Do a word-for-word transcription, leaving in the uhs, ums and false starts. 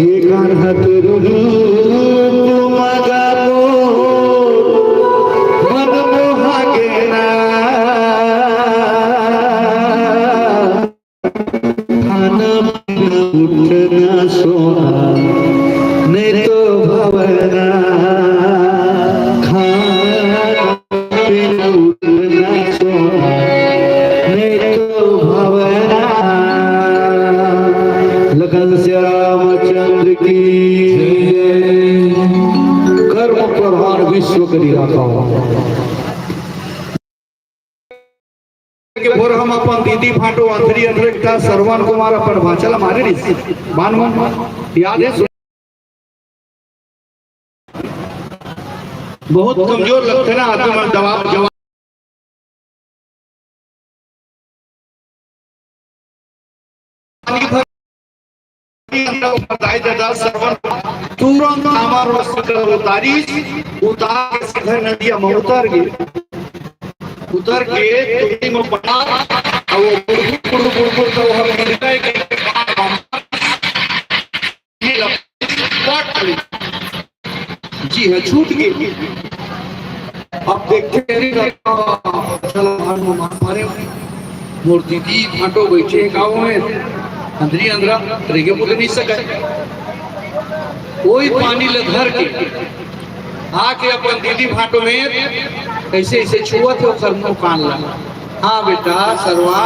ये कान्हा तोर रूप मगा मोर मन मोहा गे ना। खाना पीना उठना सोना, नहीं तो भवना। खाना पीना उठना सोना, नहीं तो भवना। लखन सिया रामचंद्र की जय। कर्म प्रधान विश्व करी राखा। के भोर हम अपन दीदी भांटो अंधरी अंधरी का श्रवण कुमार अपन भांचा ल मारे रहिस। बान मन याद है? बहुत कमजोर लगथे ना आदमी मन, जवाब, जवाब। दाई ददा श्रवण तुरंत हमार वस्त्र उतारिस, उतार के सीधा नदिया में उतर गे। उतर के तुरंत में पड़ा, और वो बुड़बुड़, बुड़बुड़, बुड़बुड़, तो हम गिर गए के ये लपट पड़ी। जी हाँ, छूट गई। अब देखते हैं, चला, हनुमान मारे। मोर दीदी भांटो बैठे गाँव में, अंधरी अंधरा, रेगे मुझे नहीं सका। कोई पानी ले धर के आके अपन दीदी भांटो में ऐसे ऐसे छुआ थे, ओकर मुंह कान ला। हाँ बेटा, सरवा